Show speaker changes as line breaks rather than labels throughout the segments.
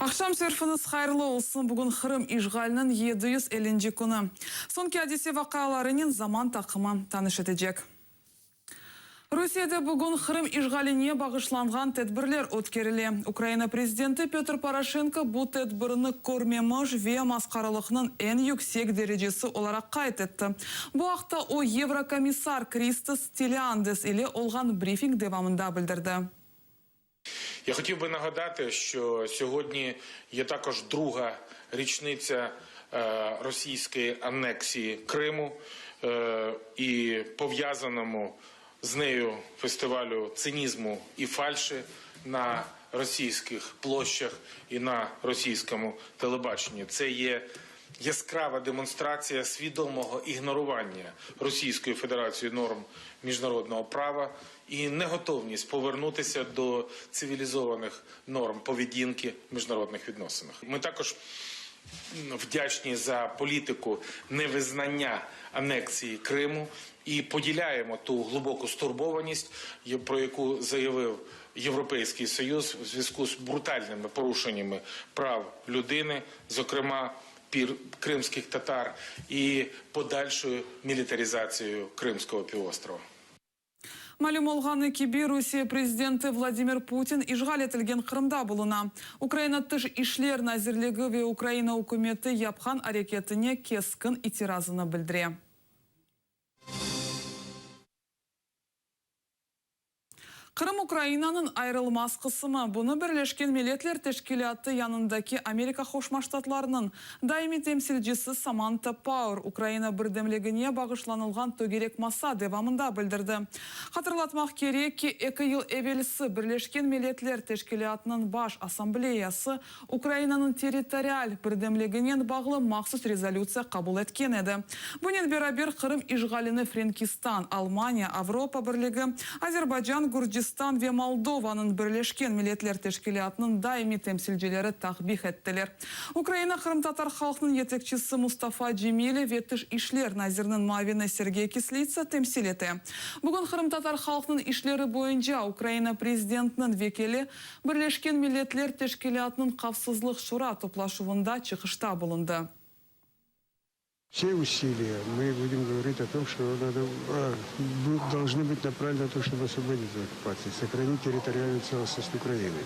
Aqşam şerfiñiz hayırlı olsun! Bugün Qırım işğaliniñ 750-nci künü. Soñki adise-vaqialarınen Zaman taqımı tanış etecek. Rusiyede bugün Qırım işğaline bağışlanğan tedbirler ötkerile. Ukraina prezidenti Pötr Poroşenko bu tedbirni körmemiş ve masqaralıqnıñ eñ yüksek derecesi olaraq qayd etti. Bu aqta o yevrokomissar Kristos Stiliandes ile olğan brifing devamında bildirdi.
Я хотів би нагадати, що сьогодні є також друга річниця російської анексії Криму і пов'язаному з нею фестивалю цинізму і фальші на російських площах і на російському телебаченні. Це є яскрава демонстрація свідомого ігнорування Російською Федерацією норм міжнародного права і неготовність повернутися до цивілізованих норм поведінки в міжнародних відносинах. Ми також вдячні за політику невизнання анексії Криму і поділяємо ту глибоку стурбованість, про яку заявив Європейський Союз в зв'язку з брутальними порушеннями прав людини, зокрема кримських татар, і подальшою мілітаризацією Кримського півострова.
Malüm olğanı kibi, Rusiye prezidenti Vladimir Putin işğal etilgen Qırımda buluna. Ukraina Tış işler nazirligi ve Ukraina ükümeti yapqan areketine keskin itirazını bildire. Qırım Ukrainanıñ ayırılmaz qısımı. Bunı Birleşken Milletler Teşkilâtı yanındaki Amerika Qoşma Ştatlarınıñ daimiy temsilcisi Samantha Power Ukraina birdemligine bağışlanılğan tögerek masa devamında bildirdi. Hatırlatmaq kerek ki, eki yıl evelsi Birleşken Milletler Teşkilâtınıñ Baş Assambleyası Ukrainanıñ territorial birdemliginen bağlı mahsus rezolütsiya qabul etken edi. Bunen beraber Qırım işğalini Frenkistan, Almaniya, Avropa Birligi, Azerbaycan, Gürcistan ve Moldovanıñ Birleşken Milletler Teşkilâtınıñ daimiy temsilcileri takbih ettiler. Ukraina qırımtatar halqnıñ yetekçisi Mustafa Cemilev ve Tış işler naziriniñ muavini Sergey Kislitsa temsil ete. Bugün qırımtatar halqnıñ işleri boyunca Ukraina prezidentiniñ vekili Birleşken Milletler Teşkilâtınıñ Havfsızlıq Şura toplaşuvında çıqışta bulundı.
Все усилия мы будем говорить о том, что надо, должны быть направлены на то, чтобы освободить от оккупации, сохранить территориальную целостность Украины.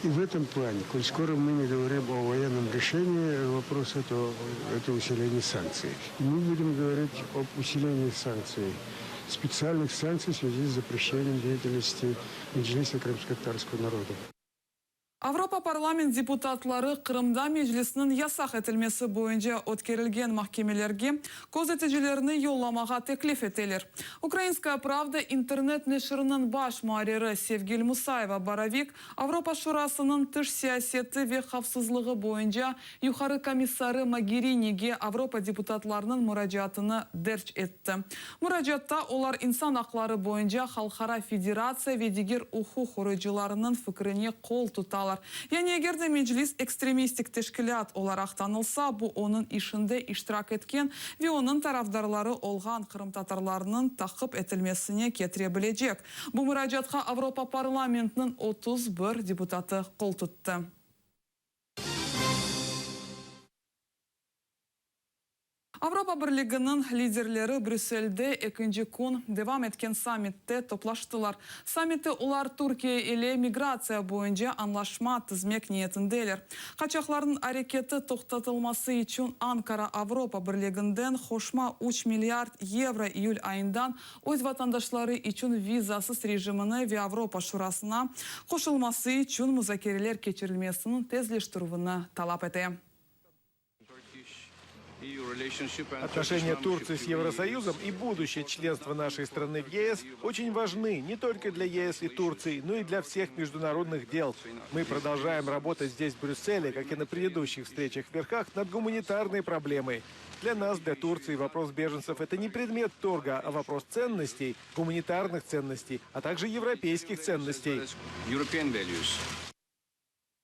И в этом плане, коль скоро мы не говорим о военном решении вопроса, то это усиление санкций. И мы будем говорить об усилении санкций, специальных санкций в связи с запрещением деятельности Meclisa Krımskotatarskogo naroda.
Avropa Parlament deputatları Qırımda Meclisniñ yasaq etilmesi boyunca ötkerilgen mahkemelerge közeticilerni yollamağa teklif eteler. Ukrainskaya pravda internet neşiriniñ baş muarriri Sevgil Musayeva-Borovik Avropa Şurasınıñ tış siyaseti ve havfsızlığı boyunca Yuqarı komissarı Mogerinige Avropa deputatlarınıñ muracaatını derc etti. Muracaatta olar insan aqları boyunca halqara federatsiya ve diger uquq qoruyıcılarınıñ fikrine qol tutalar. Yani eger de Meclis ekstremistik teşkilât olaraq tanılsa, bu onıñ işinde iştirak etken ve onıñ tarafdarları olğan qırımtatarlarnıñ taqip etilmesine ketire bilecek. Bu muracaatqa Avropa parlamentiniñ 31 deputatı qol tuttı. Avropa Birliginiñ liderleri Brüsselde ekinci kün devam etken sammitte toplaştılar. Sammitte olar Türkiye ile migratsiya boyunca añlaşma tizmek niyetindeler. Qaçaqlarnıñ areketi toqtatılması içün Ankara Avropa Birliginden qoşma üç milliard yevro iyül ayından öz vatandaşları içün vizasız rejimini ve Avropa Şurasına qoşulması içün muzakereler keçirilmesiniñ tezleştirüvini talap ete.
Отношения Турции с Евросоюзом и будущее членство нашей страны в ЕС очень важны не только для ЕС и Турции, но и для всех международных дел. Мы продолжаем работать здесь, в Брюсселе, как и на предыдущих встречах в верхах, над гуманитарной проблемой. Для нас, для Турции, вопрос беженцев – это не предмет торга, а вопрос ценностей, гуманитарных ценностей, а также европейских ценностей.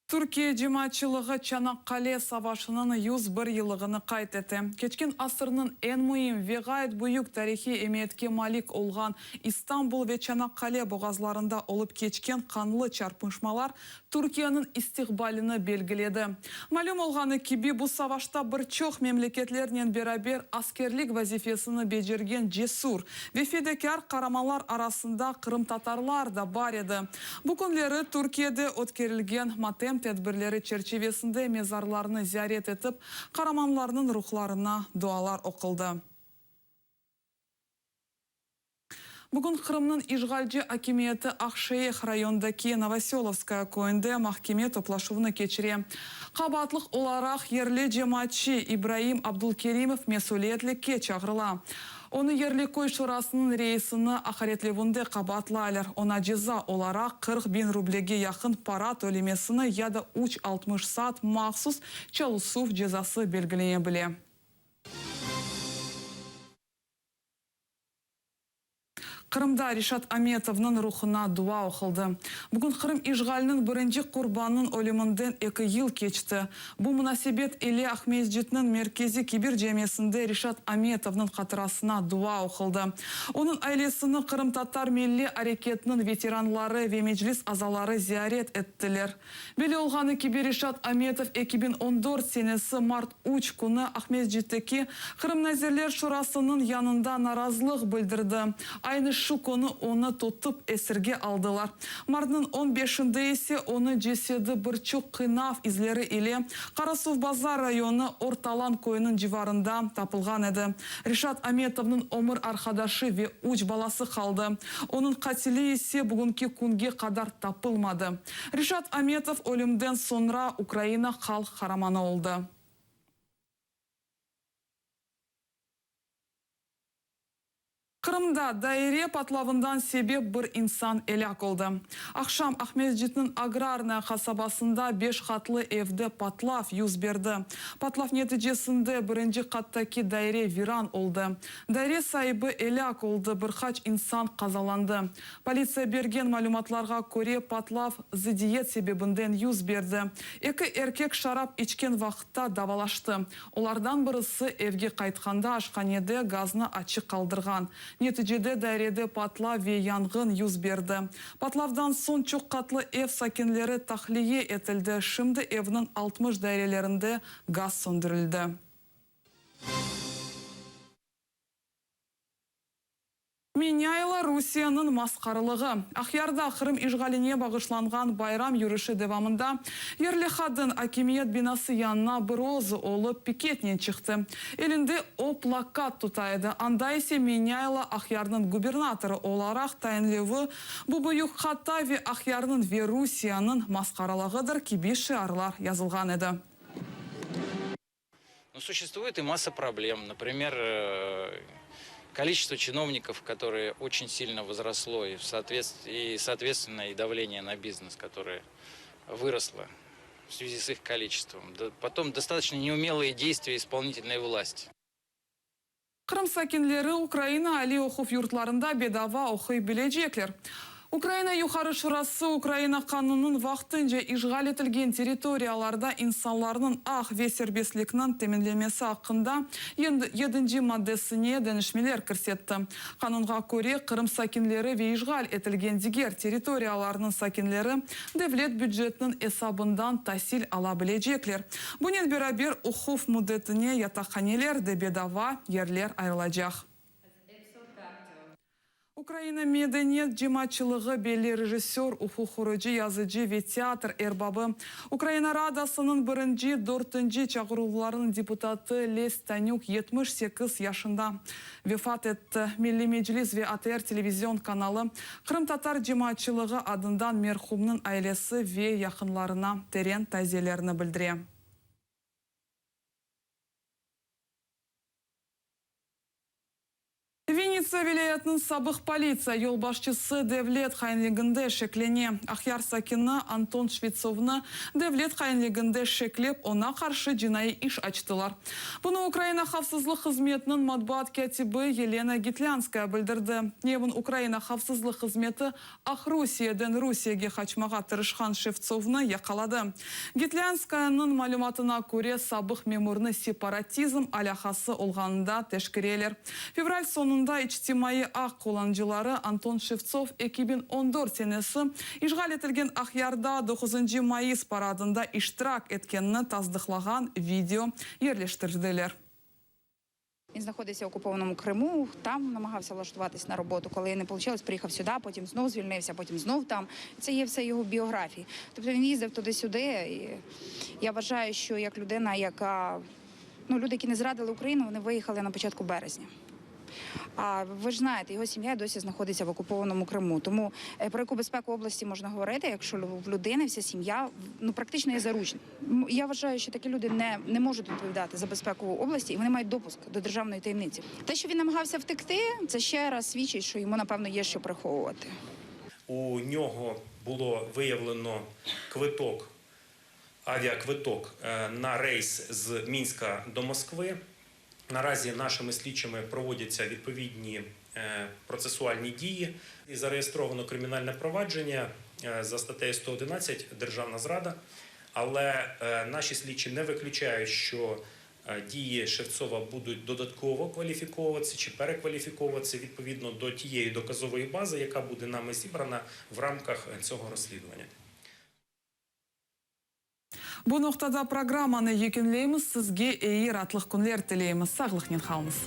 Türkiye cemaatçılığı Çanaqqale savaşınıñ 101 yıllığını qayd ete. Keçken asırnıñ eñ müim ve ğayet büyük tarihiy emiyetke malik olğan İstanbul ve Çanaqqale boğazlarında olıp keçken qanlı çarpışmalar Türkiyeniñ istiqbalini belgiledi. Malüm olğanı kibi, bu savaşta bir çoq memleketlernen beraber askerlik vazifesini becergen cesür ve fedakâr qaramanlar arasında qırımtatarlar da bar edi. Bu künleri Türkiyede ötkerilgen matem tedbirleri çerçivesinde mezarlarnı ziyaret etip, qaramanlarnıñ ruhlarına dualar oquldı. Bugün Qırımnıñ işğalci akimiyeti Aqşeyh rayonındaki Novosölovskaya köyünde mahkeme toplaşuvını keçire. Qabaatlıq olaraq yerli cemaatçı İbraim Abdulkerimov mesüliyetlikke çağırıla. Onı yerli köy şurasınıñ reisini aqaretlevinde qabaatlaylar. Oña ceza olaraq 40 biñ rublege yaqın para tölemesini ya da üç 60 saat mahsus çalışuv cezası belgilene bile. Qırımda Reşat Ametovnıñ ruhuna dua oquldı. Bugün Qırım işğaliniñ birinci qurbanınıñ ölüminden eki yıl keçti. Bu munasebet ile Aqmescitniñ merkeziy Kebir camisinde Reşat Ametovnıñ hatırasına dua oquldı. Onıñ ailesini qırımtatar milliy areketiniñ veteranları ve Meclis azaları ziyaret ettiler. Belli olğanı kibi, Reşat Ametov 2014 senesi mart 3 künü Aqmescitteki Qırım Nazirler Şurasınıñ yanında narazılıq bildirdi. Aynı şu künü onı tutıp esirge aldılar. Martnıñ 15-inde ise onıñ cesedi bir çoq qıynav izleri ile Qarasuvbazar rayonı Ortalan köyüniñ civarında tapılğan edi. Reşat Ametovnıñ ömür arqadaşı ve üç balası qaldı. Onıñ qatili ise bugünki künge qadar tapılmadı. Reşat Ametov ölümden soñra Ukraina halq qaramanı oldı. Qırımda daire patlavından sebep bir insan elâk oldı. Aqşam Aqmescitniñ Agrarnaya qasabasında beş qatlı evde patlav yüz berdi. Patlav neticesinde birinci qattaki daire viran oldı. Daire saibi elâk oldı, bir qaç insan qazalandı. Politsiya bergen malümatlarğa köre, patlav zıddiyet sebebinden yüz berdi. Eki erkek şarap içken vaqıtta davalaştı. Olardan birisi evge qaytqanda aşhanede gaznı açıq qaldırğan. Neticede dairede patlav ve yanğın yüz berdi. Patlavdan soñ çoq qatlı ev sakinleri tahliye etildi, şimdi evniñ 60 dairelerinde gaz söndürildi. Menâylo Rusiyeniñ masqarılığı. Aqyarda Qırım işğaline bağışlanğan bayram yürüşi devamında yerli qadın akimiyet binası yanına bir özü olıp piketnen çıqtı. Elinde o plakat tuta edi, anda ise Menâylo Aqyarnıñ gubernatorı olaraq tayinlevi bu büyük hata ve Aqyarnıñ ve Rusiyeniñ masqaralığıdır kibi şiarlar yazılğan edi.
Но существует и масса проблем. Например, количество чиновников, которое очень сильно возросло, и, в соответствии, и соответственно, и давление на бизнес, которое выросло в связи с их количеством. Потом достаточно неумелые действия исполнительной власти.
Qırım sakinleri Ukraina aliy oquv yurtlarında bedava oquy bilecekler. Ukraina Yuqarı Şurası Ukraina qanunınıñ vaqtınca işğal etilgen territoriyalarda insanlarnıñ aq ve serbestlikniñ teminlemesi aqqında yedinci maddesine deñişmeler kirsetti. Qanunğa köre, Qırım sakinleri ve işğal etilgen diger territoriyalarnıñ sakinleri devlet bücetiniñ esabından tasil ala bilecekler. Bunen beraber, oquv müddetine yataqhanelerde bedava yerler ayırılacaq. Ukraina medeniyet cemaatçılığı belli rejissör, uquq yazıcı ve teatr erbabı, Ukraina Radasınıñ birinci, dörtünci çağıruvlarınıñ deputatı Les Tanük 78 yaşında vefat etti. Milliy Meclis ve ATR televizion kanalı qırımtatar cemaatçılığı adından merhumnıñ ailesi ve yaqınlarına teren taziyelerini bildire. Vinnitsa. Vinnitsa vilâyetiniñ sabıq politsiya yolbaşçısı devlet hainliginde şeklene. Aqyar sakini Anton Şvetsovnı devlet hainliginde şeklep, oña qarşı cinaiy iş açtılar. Bunı Ukraina havfsızlıq hızmetiniñ matbuat kâtibi Yelena Gitlânskaya bildirdi. Tünevin Ukraina havfsızlıq hızmeti Aqrusiyeden Rusiyege qaçmağa tırışqan Şevtsovnı yaqaladı. Gitlânskayanıñ malümatına köre, sabıq memurnı separatizm alâqası olğanında teşkireler. Fevral soñunda içtimaiy ağ qullanıcıları Anton Şevtsov 2014 senesi işğal etilgen Aqyarda doquzıncı mayıs paradında iştirak etkenini tasdıqlağan video yerleştirdiler.
Він знаходився в окупованому Криму, там намагався влаштуватись на роботу. Коли не вийшло, приїхав сюди, потім знов звільнився, потім знов там. Це є все його біографії. Тобто він їздив туди-сюди. І я вважаю, що як людина, яка ну люди, які не зрадили Україну, вони виїхали на початку березня. А ви ж знаєте, його сім'я досі знаходиться в окупованому Криму. Тому е, про яку безпеку області можна говорити, якщо в людини вся сім'я ну практично є заручник. Я вважаю, що такі люди не, не можуть відповідати за безпеку області, і вони мають допуск до державної таємниці. Те, що він намагався втекти, це ще раз свідчить, що йому напевно є що приховувати.
У нього було виявлено квиток, авіаквиток е, на рейс з Мінська до Москви. Наразі нашими слідчими проводяться відповідні е, процесуальні дії. І зареєстровано кримінальне провадження е, за статтею 111 Державна зрада. Але е, наші слідчі не виключають, що дії Шевцова будуть додатково кваліфіковуватися чи перекваліфіковуватися відповідно до тієї доказової бази, яка буде нами зібрана в рамках цього розслідування.
Bu noqtada programmanı yekünleymiz, sizge eyi raatlıq künler tileymiz. Sağlıqnen qalıñız.